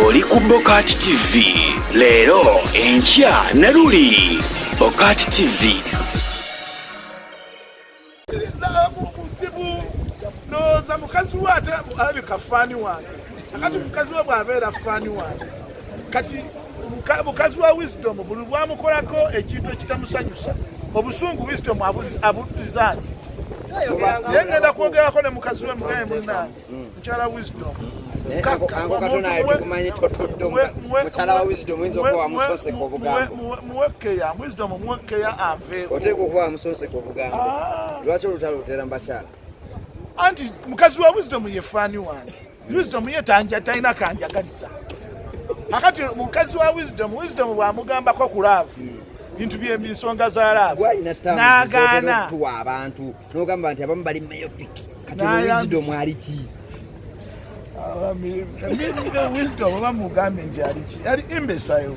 Oli ku Bokati TV leero, enkya ne luli. Bokati TV. Buzibu ndowooza mukazi we ate alabika fan wange. Akati mukazi we bw'abeera fan wange, kati mukazi wa Wisdom buli bwamukolako ekintu ekitamusanyusa, obusungu Wisdom abuddiza nze. Naye ngenda kwogerako ne mukazi we, mugaye, munnange, mukyala Wisdom, Anko Kato, naye tukumanyi totudde mukyala wa Wisdom, oyinza okuba wamusonseka obugambo. Muwekkeya Wisdom, muwekkeya anveeko. Oteeka okuba wamusonseka obugambo. Ah. Lwaki olutalo lutera mu bakyala? Anti mukazi wa Wisdom ye fan wange. Wisdom ye tanja talina kanjagaliza. Akati mukazi wa Wisdom, Wisdom bwamugambako ku love, bintu by'ensonga za love, gwalina n'agaana. Okutuwa abantu n'ogamba nti abamu bali myopic, kati N'ayambisa. Wisdom ali ki? Wisdom oba mugambe nti ali ki? Ali imbecile.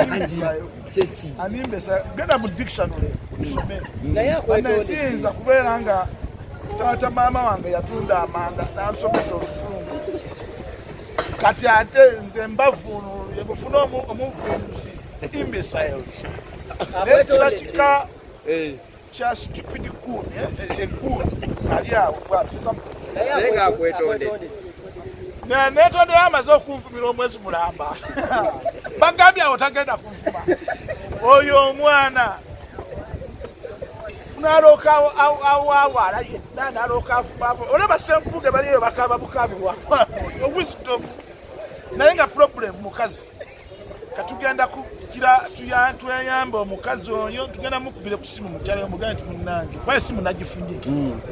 Imbecile. Kyeki? Ani imbecile? Genda mu dictionary osome. Naye akwetonde. Siyinza kubeera nga taata maama wange yatunda amanda n'ansomesa Oluzungu, kati ate nze mbavuunulye bufune omuvuunuzi imbeciles, naye kiba kika kya stupid goon, egoon ali awo bwati something. Naye ng'akwetonde. Netondera amaze okunvumira omwezi mulamba. Bagambye awo tagenda kunvuma oyo omwana, nalooka awawaala yenna, nalooka avuma. Olaba Senkubuge baliyo bakaba bukabirwa Wisdom, naye nga problem mukazi. Katugenda kugira tweyambe omukazi oyo, tugenda mukubire ku simu mukyala, omugambe nti munnange, kuba esimu nagifunye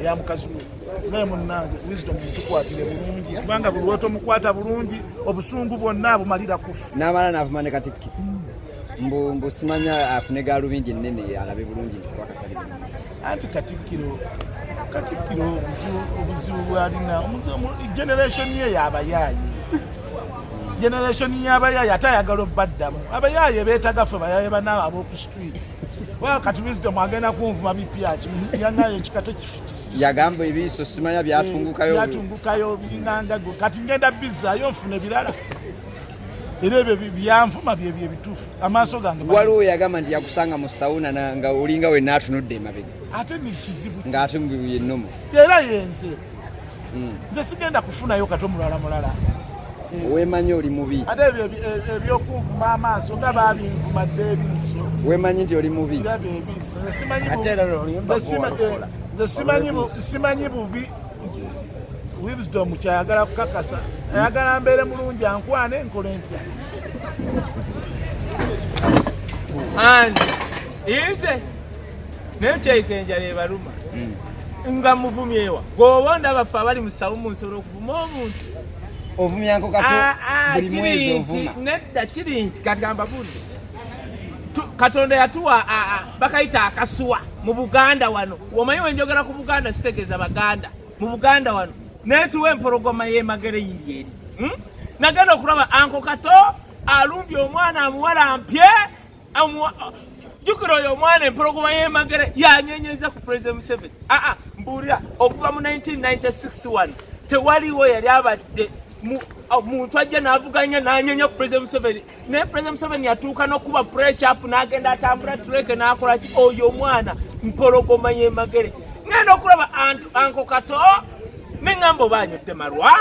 eya mukazi we, naye munnange Wisdom mutukwatire bulungi, kubanga buli lwotomukwata bulungi, obusungu bwonna bumalira kufa. N'amala n'avuma ne Katikkiro, mbu simanya afune galubindi ennene alabe bulungi nti kuba katali bulungi. Anti Katikkiro obuzibu bwalina, generation ye yabayaaye, generation y'abayaaye, ate ayagala obbaddamu. Abayaaye beetaga ffe bayaaye banaabo ab'oku street. Well, kati Wisdom agenda kunvuma bipyaki yangayo ekikato. Yagamba ebiiso simanya byatungukayo. Byatungukayo, biringanga gwe. Kati ngenda bizaayo nfune birala, era ebyo byanvuma byebyo ebituufu, amaaso gange Waliwo yagamba nti yakusanga mu sauna nga olinga wenna atunudde emabega. Ate ni kizibu. Ng'ate yennomo. Era yenze, nze sigenda kufunayo kato mulala mulala. Weemanyi oli mubi. Ate ebyo ebyokunvuma amaaso nga babinvuma dde ebiiso. Weemanyi nti oli mubi. Kiraba ebiiso. Nze simanyi Ate era oluyimba nze gwe walukola. Nze simanyi bubi. Wisdom kyayagala kukakasa, ayagala mbeere mulungi, ankwane, nkole ntya? And nze naye kyeyika enjala ebaluma nga muvumyewa gweoba ondaba ffe abali mu sawumu nsobola okuvuma omuntu. Ovumyanko Kato. Ah, ah, Buli kiri mwezi nti ovuma. Nedda, kiri nti kati gamba buli Katonda yatuwa bakayita akasuwa mu Buganda wano. Omanyi wenjogera ku Buganda sitegeeza Baganda mu Buganda wano, netuwa empologoma y'emagere yiri eri, Nagenda okulaba Anko Kato alumbye omwana amuwala mpye. Jjukira oyo omwana empologoma y'emagere yanyenyeza ku President Museveni. Aa, mbuulira, okuva mu 1996 wano tewaliwo yali abadde muntu ajja n'avuganya n'anyenya ku President Museveni, naye President Museveni yatuuka n'okuba pressure up n'agenda atambula trek n'akola ki. Oyo omwana mpologoma y'emagere. Ngenda okulaba Anko Kato neŋŋamba oba anywedde malwa,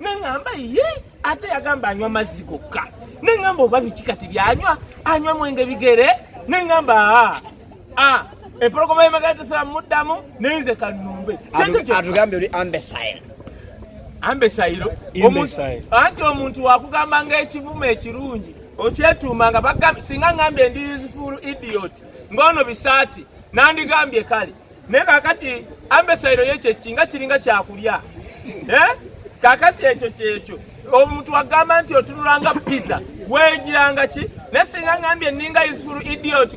neŋŋamba ye ate yagamba anywa mazzi gokka, neŋŋamba oba biki kati byanywa, anywa mwenge bigere, neŋŋamba aa a empologoma y'emagere tesobola muddamu, nenze kannumbe. Atugambye oli imbecile. Imbecile. Imbecile. Anti omuntu wakugamba ng'ekivumo ekirungi okyetuuma nga bagambye, singa ngambye ndi useful idiot ng'ono Bisaati, nandigambye kale, naye kakati imbecile yekyo ekinga kiringa kyakulya. Eh? Kakati ekyo kyekyo omuntu wagamba nti otunulanga pizza weegiranga ki, naye singa ngambye ninga useful idiot.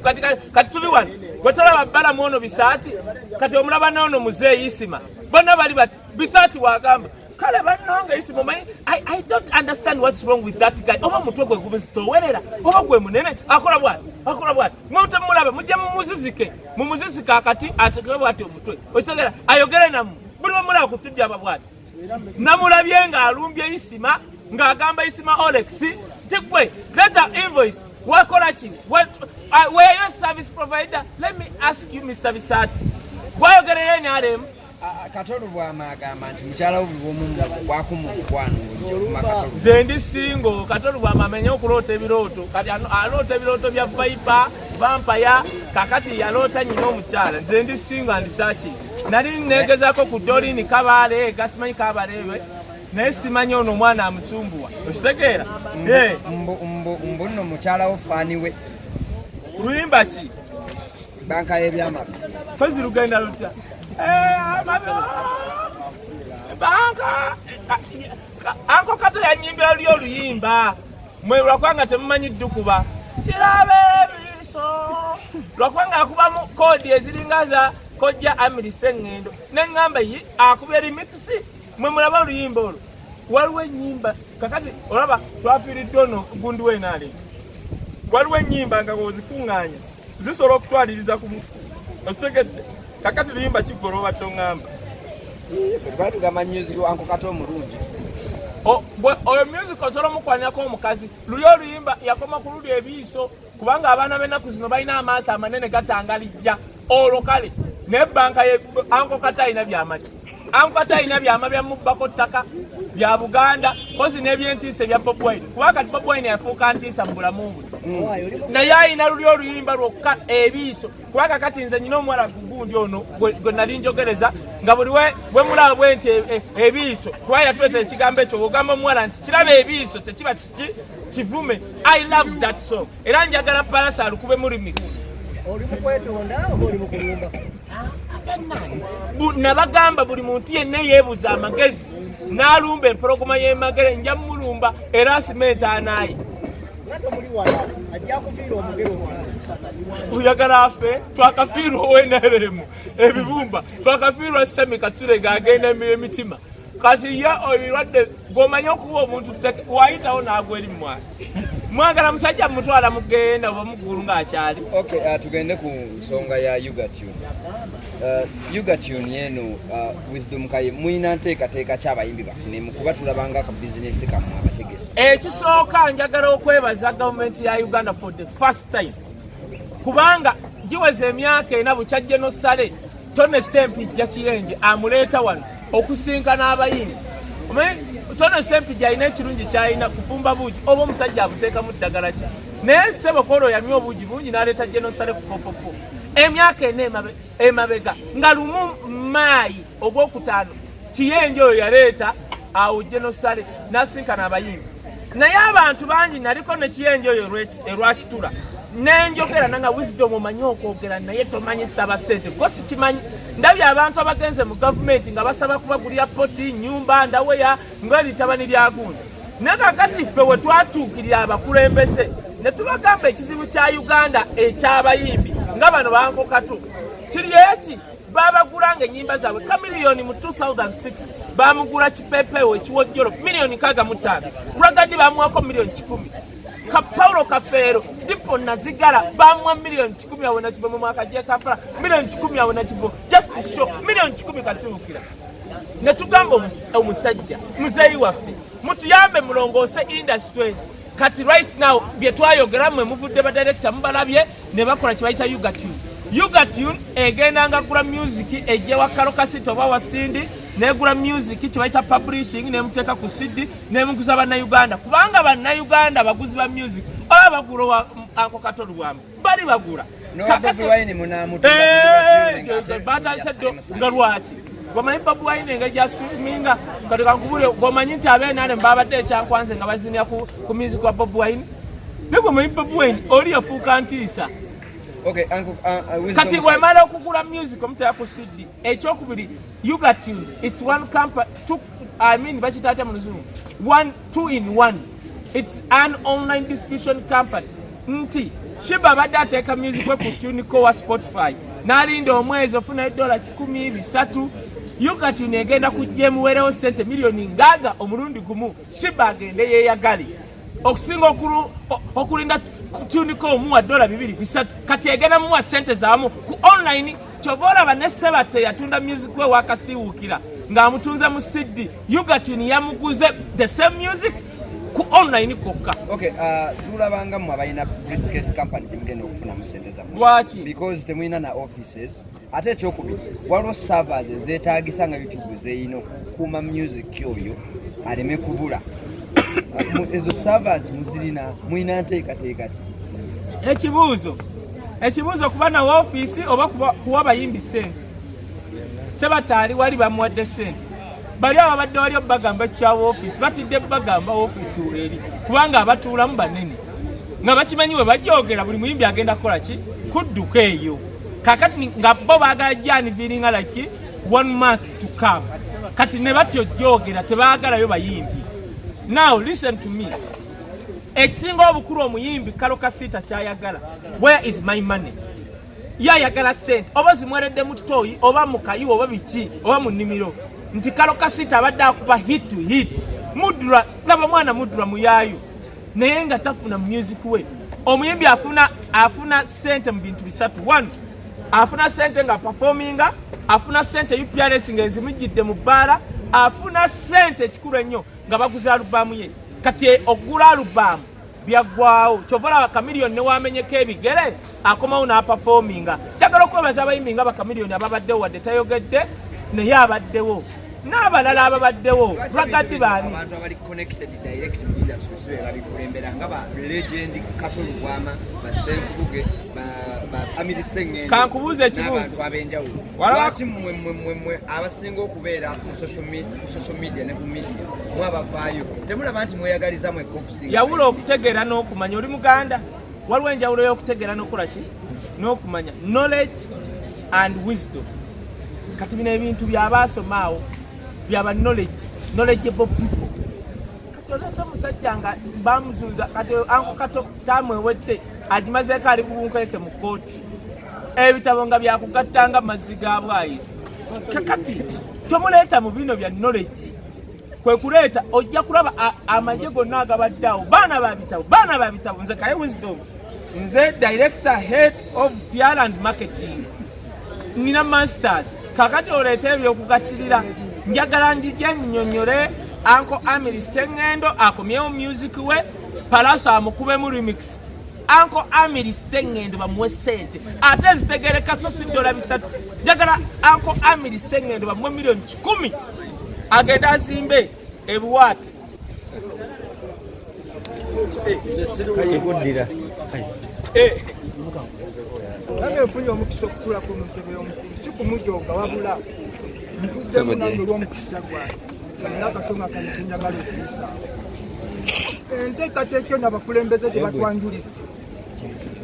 Kati tuli wano, gwe tolaba Balamu ono Bisaati, kati omulaba noono muzeeyi Isima, bonna bali bati. Bisaati wagamba kale bannange Isima omanyi I don't understand what's wrong with that guy, oba omutwe gwe gubizitowerera oba gwe munene, akola bwati, akola bwati. Mwe mujje mumuzizike, mumuzizike akati atekere bwati omutwe, okitegeera, ayogere nammwe. Buli wemulaba kutujja aba bwati. Namulabye ng'alumbye Isima. Ng'agamba Isima Olex nti gwe leta invoice, wakola ki? Were you service provider? Let me ask you, Mr. Bisati, gwayogerera NRM. Kato Lubwama agamba nti mukyala wo buli bwomu bwakuma omukwano ng'ojja okuma Kato Lubwama. Nze ndi single. Kato Lubwama amenye okuloota ebirooto. Kati aloota ebirooto bya viper vampire. Kakati yaloota nyina omukyala. Nze ndi single and searching. Nali negezaako ku Dolini Kabaale, gasimanyi Kabaalewe, naye simanyi ono omwana amusumbuwa, okitegeera? Mbu nno mukyala wo fan we. Luyimba ki? Banka y'ebyamabi. Kozi lugenda lutya? Banka anko Kato yanyimbira luli oluyimba mwe, lwakubanga temumanyi ddukuba kiraba ebiso, lwakubanga akubamu koodi eziringa za kojja Amirise eŋŋendo, neŋŋamba yi akuba remix. Mwe mulaba oluyimba olwo, waliwo ennyimba. Kakati olaba twafiiriddwa ono gundi wenaale, waliwo ennyimba nga ozikuŋŋaanya zisobola okutwaliriza ku mufu, osegedde? Kakati luyimba kiggolo obadde oŋŋamba? Twali tugamba music Uncle Kato omulungi. Oyo music osobola omukwanirako omukazi. Luli oluyimba yakoma ku luli ebiiso, kubanga abaana b'ennaku zino balina amaaso amanene gatangalijja olwo. Kale naye banka ye Uncle Kato alina byamaki? Uncle Kato alina byama byamubbako ttaka bya Buganda kozi n'ebyentiisa ebya Bobi Wine, kuba kati Bobi Wine yafuuka ntiisa mu bulamu bwe. Naye alina luli oluyimba lwokka ebiiso, kuba kakati nze nyina omuwala gugundi ono gwe nali njogereza nga buli bwe mulaba bwe nti ebiiso, kuba yatuleeta ekigambo ekyo. Bwogamba omuwala nti kiraba ebiiso, tekiba kiki kivume. I love that song, era njagala Palasa alukubemu remix. Oli mu kwetonda oba oli mu kulumba? Nabagamba buli muntu yenna yeebuza amagezi n'alumba empologoma y'emagere, nja mulumba era asima entaanaaye. Nga tomuli wala, ajja kuviira omugere omulala. Oyagala afe? Twakafiirwa owenaremu ebibumba, twakafiirwa Sami Kasule ng'agenda emitima. Kati ye ebirwadde gwomanyi okuba omuntu wayitawo n'agwa eri mwana. Mwagala musajja mutwala mugenda oba muggulu ng'akyali. Okay, tugende ku nsonga ya Ugatune. Ugatune eno, Wisdom Kaye, muyina nteekateeka ki abayimbi bafunemu, kuba tulabanga aka bizinesi kammwe abategesi? Ekisooka, njagala okwebaza gavumenti ya Uganda for the first time, kubanga giweza emyaka 4 bukya General Saleh Tone Sempijja Kiyenje amuleeta wano okusinkana abayimbi. Omanyi Tone Sempijja alina ekirungi kyalina kufumba buugi, oba omusajja abuteekamu ddagala ki, naye ssebo koolo yanywa obuugi bungi n'aleeta General Saleh ku popopo emyaka 4 emabega nga 1 Maayi ogwokutaano. Kiyenje oyo yaleeta awo General Saleh n'asinkana abayimbi, naye abantu bangi naliko ne Kiyenje oyo erwakitula nenjogera nanga Wisdom, omanyi okwogera naye tomanyi saba sente go sikimanyi. Ndabye abantu abagenze mu gavumenti nga basaba kubagulira poti, nyumba, ndaweya ngaeritabani lyagundi. Naye kakati ffe we twatuukirira abakulembeze ne tubagamba ekizibu kya Uganda ekyabayimbi nga bano ba Uncle Kato kiri eki, babagulanga ennyimba zaabwe. Kamiliyoni mu 2006 bamugula kipepewo ekiwojjolo miliyoni 65, Ragga Dee bamuwako miliyoni 100, ka Paulo Kafeero Dipo Nazigala bamuwa miliyoni 100 awo nakivo mu mwaka gye Kampala, miliyoni 100 awo nakivo, just show miliyoni 100 kasiwukira. Ne tugamba omusajja muzeeyi waffe, mutuyambe mulongoose industry. Kati right now bye twayogera mmwe muvudde ba director mubalabye ne bakola kye bayita Ugatune. Ugatune egenda nga gula music ejje wa Karo Kasita oba wa Cindy, negula music kye bayita publishing, nemuteeka ku CD, nemuguza Bannayuganda, kubanga Bannayuganda baguzi ba music, oba bagula wa Uncle Kato Lubwama bali bagula. Bobi Wine munamutunda? Batandise ddo nga lwaki gomanyi Bobi Wine engeri gyasitruminga. Kati kankubule, gomanyi nti abenare babadde ekyankwanze nga bazinira ku music wa Bobi Wine, naye gomanyi Bobi Wine oli yafuuka ntiisa. Okay, Uncle, Wisdom Kati Kaye. wemala okugula music omutera ku CD. Ekyokubiri, Ugatune is one company, two, I mean bakitaatya mu luzungu, one two in one. It's an online distribution company nti Shiba abadde ateeka music we ku TuneCore wa Spotify n'alinda omwezi ofuna edola 300. Ugatune egenda kujja emuwerewo sente miliyoni 60 omulundi gumu, Shiba agende yeeyagale okusinga okulinda TuneCore omuwa dola 2 3. Kati egenda muwa sente zaamu ku online. Kyova olaba ne Sebatte yatunda music we wakasiiwuukira ng'amutunze mu CD, Ugatune yamuguze the same music. Ku online kwokka. Okay, tulabanga mmwe abalina briefcase company gyemugenda okufunamu sente zammwe. Lwaki? Because temulina na offices. Ate ekyokubiri, waliwo servers ezeetagisa nga YouTube zeyina okukuuma music oyo aleme kubula. Ezo servers muzirina, mulina nteekateeka ki? Ekibuuzo kuba na woofiisi oba kuwa bayimbi ssente. Sebataali wali bamuwadde ssente, bali ababadde wali bagamba kya woofiisi, batidde bagamba woofiisi weeri, kubanga abatuulamu banene nga bakimanyi we bajogera buli muyimbi agenda kukola ki kudduka eyo. Kakati nga bo baagala janviringa like one month to come, kati ne batyo jogera tebaagalayo bayimbi. Now listen to me, ekisinga obukulu omuyimbi Kalo Kasiita kyayagala, where is my money? Ye ayagala sente, oba zimweredde mu toyi oba mu kayiwa oba biki oba mu nnimiro, nti Kalo Kasiita abadde akuba hit to hit. Mudra, laba mwana Mudra muyaayu, naye nga tafuna music we. Omuyimbi afuna sente mu bintu bisatu. One, afuna sente nga performinga, afuna sente UPRS nga ezimujjidde mu bbaala, afuna sente ekikulu ennyo nga baguza alubamu ye. Kati okugula alubamu byaggwawo, kyova olaba Kamiliyoni ne wamenyeko ebigere akomawo n'apafominga. Njagala okwebaza abayimbi nga Bakamiliyoni ababaddewo, wadde tayogedde naye abaddewo, n'abalala ababaddewo. Ragadi baani? Abantu abali connected direct mu industry si be babikulembera, nga ba legend Kato Lubwama, ba Ssenkubuge, ba Amiri Sengendo Kankubuuze ekibuuzo. n'abantu ab'enjawulo. Lwaki mmwe abasinga okubeera ku social media ne ku media mwabavaayo, temulaba nti mweyagaliza mwekka okusinga? Yawula okutegeera n'okumanya. Oli muganda, waliwo enjawulo y'okutegeera n'okukola ki n'okumanya, knowledge and wisdom. Kati bino ebintu byabaasoma awo byaba knowledge, knowledgeable people. Kati oleeta omusajja nga bamuzunza, kati Uncle Kato tamwewedde agimazeeko, ali ku bunkeeke mu kkooti, ebitabo nga byakugattanga mazzi ga bwayizi. Kakati tomuleeta mu bino bya knowledge, kwe kuleeta ojja kulaba amagye gonna agabadde awo, baana ba bitabo, baana ba bitabo. Nze Kaye Wisdom, nze director, head of PR and marketing, nina masters. Kakati oleeta ebyokugattirira, njagala njije nnyonnyole Uncle Amiri Sengendo akomyewo music we, Palaso amukubemu remix. Uncle Amiri Sengendo bamuwe sente ate zitegereka, so si $3. Njagala Uncle Amiri Sengendo bamuwe 100,000,000 agende azimbe ebuwaate. Kuddira. Nange nfunye omukisa okutuulako mu ntebe y'omukulu, si kumujoga, wabula ntuddemu nange olw'omukisa gwange nina akasonga kano kenjagala okuyisaawo. Enteekateeka eno abakulembeze gye batwanjulira,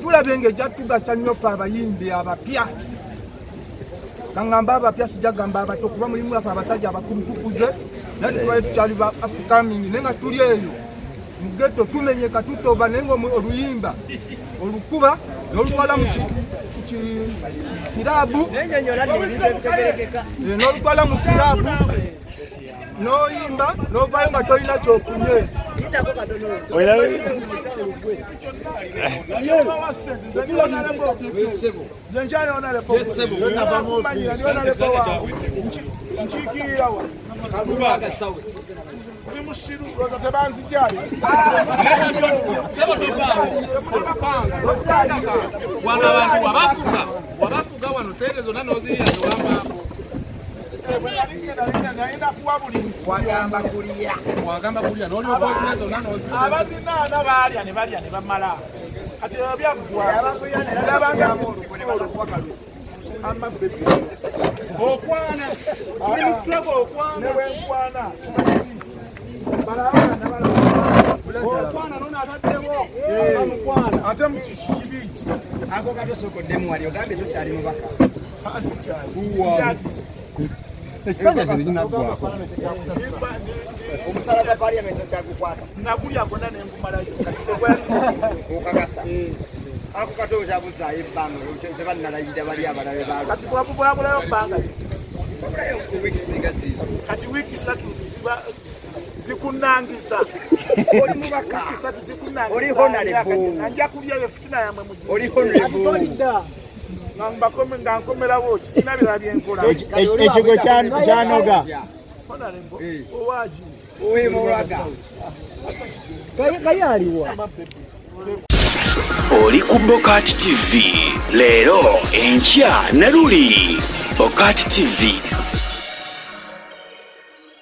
tulabye ng'ejja tugasa nnyo ffe abayimbi abapya. Kaŋŋamba abapya, sijja gamba abato, kuba mulimu affe abasajja abakulu tukuze, naye tubaye tukyali ba upcoming, naye nga tuli eyo mu ghetto tumenyeka tutoba, naye nga oluyimba olukuba n'olutwala mu kirabu, n'olutwala mu kirabu n'oyimba n'ovaayo nga tolina kyokunye. Nze nkyali honorable. Ndi honorable waawe, nkiikirirawa ndi musiru, lowooza tebanzijali. Wano abantu wabafuga, wabafuga wano, sente zonna n'ozirira zewambaako. Nalina kuwa buli Wagamba kulya. Wagamba kulya n'olyoka ozirya zonna n'ozisa. Abazinaana baalya ne balya ne bamala, kati ebyo byaggwa. Ndabanga amabebi. Okwana tuli mu struggle, okwana. Ne bwenkwana. Okwana nono ataddewo bamukwana. Ate mu kibi ki? Ako Kato sokoddemu, wali ogambye tokyali mubaka. Sikyali. Ekisanja kino kinaggwako. Omusala gwa parliament okyagukwata? Nagulya gwonna nengumalayo, kati tegwali. Okakasa? Ako Kato okyabuzaayo ebbanga, tebannalayira bali abalabe ba Kati bwabulayo bbanga ki? Weeks nga ziizo. Kati wiiki 3 ziba zikunangisa. Oli mubaka. Wiiki 3 zikunangisa. Oli honorable. Nja kulyayo fitina yamwe mu Oli honorable. Nga mbakome nga nkomerawo, kisina birala byenkola. Ekigo kyanoga. Honorable owaki? Owemulwaga. Kaye aliwa? Oli ku Bokati TV leero, enkya ne luli. Bokati TV.